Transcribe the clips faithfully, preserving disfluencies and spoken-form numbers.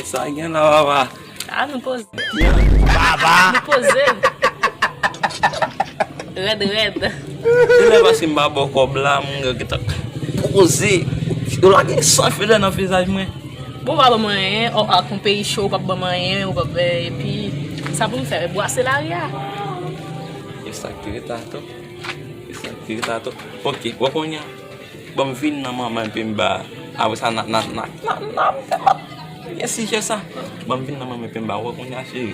Sa gen la, papa? A, nou poze. Papa! Nou poze. Rèd, rèd. Demen paske m pa ba w kòb la, mwen gentan poze. Yo lage san file nan vizaj mwen. Bon, w pa ban mwen anyen, w ak yon peyi cho, w p ap ban mwen anyen, w p ap, epi, sa pou m fè? Bwase lari a. E sa k te rete atò? E sa k te rete atò? Ok, w konnen. Ban m vin nan manman epi m ba. Apre sa, n a, n a, n a, n a, n a fè m ap gen sijè sa. Ban m vin nan manman epi m ba. Ou wè kounye a, cheri?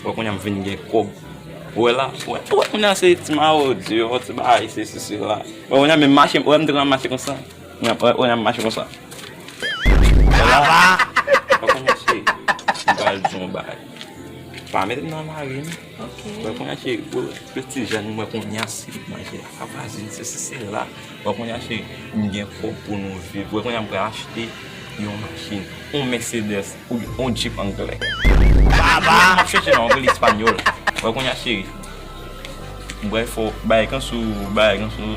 Ou wè kounye a m vin gen kòb. Ou wè la? Ou wè, ou wè kounye a se ti mawodi, yon ti bagay, se sesi la. Ou wè kounye a menm mache, ou wè m te konn mache konsa. Ou wè, ou wè kounye a m mache konsa. Ou wè la? Ou wè kounye a, cheri? M pral di yon bagay. Pa mete m nan lari, non. Ok. Ou wè kounye a, cheri, ou wè ti jèn, ou wè kounye a, se manje la, vwazin, se, se, se la. Ou wè kounye a, cheri, m gen kòb pou nou viv. Ou wè kounye a, m pral achte yon machin, yon Mercedes, oubyen yon Jeep anglè. Papa! M ap chèche nan anglè espanyòl. Ou wè kounye a, cheri, m pral fè w bay kansou, bay kansou.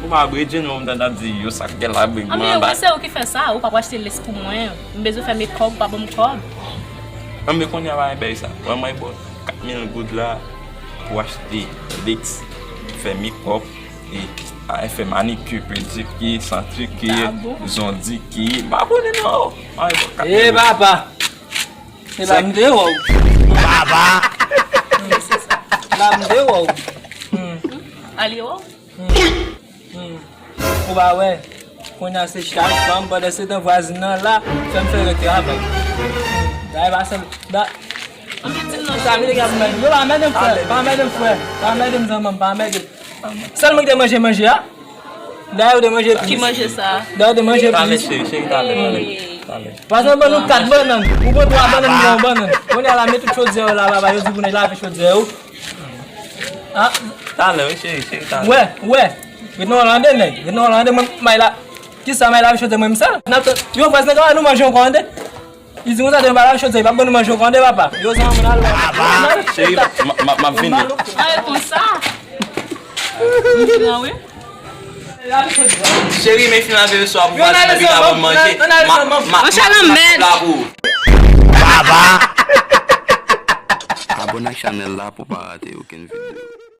Ou pa bredye non, m t ap di yo sa k gen la, big man. Anben, ou wè se ou ki fè sa, ou pa pou achte lès pou mwen. M bezwen fè makeup, ou pa ban m kòb. Anben, kounye a pa enpè sa. Ou wè mwen ba w kat mil goud la pou achte lès, fè makeup, e, a, fè manikir, pedikir, santikir, zondikir. M pa konnen non. Mwen ba w kat mil goud. E papa! Se la m te wè w. Papa! La m te wè w. Hmm. Alye wè w? Hmm. Hmm. Ou pa wè? Kounye a se chak fanm, pandan se tan vwazin nan la, fè m fè rete avè l. Hmm. Dayè pa sèl, da. Anben di m non, sa vle di ap mèd. Yo, pa mède m, frè. Pa mède m, frè. Pa mède m, zanmi m, pa mède m. Sèlman ki te manje manje a. Dayè ou te manje plis. Ki manje sa? Dayè ou te manje plis. Talè, cheri, cheri, talè, talè, talè. Paske ban nou kat bannann. Ou pran twa bannann, m pran yon bannann. Kounye a la, men tout chodyè yo la, papa, yo di pou nou lave chodyè yo. Ah. Talè, wi, cheri, cheri, talè. Wè, wè. Ret nan Olande, nèg. Ret nan Olande, mwen, may la. Kisa may lave chodyè mwen, m sèl? N ap tann. Yo, frè, se nan kay nou manje ankò, tande. Li di konsa, demen pa lave chodyè, li p ap ban nou manje ankò, tande, papa. Yo, zanmi, n al wè. Papa, cheri, m, m, m ap vini. Ay, konsa. M vini, wi. Cheri, men fin lave yo swa pou vwazin nan vin avan manje. Monchè, lanmèd. Papa! Abone ak chanèl la pou pa rate okenn videyo.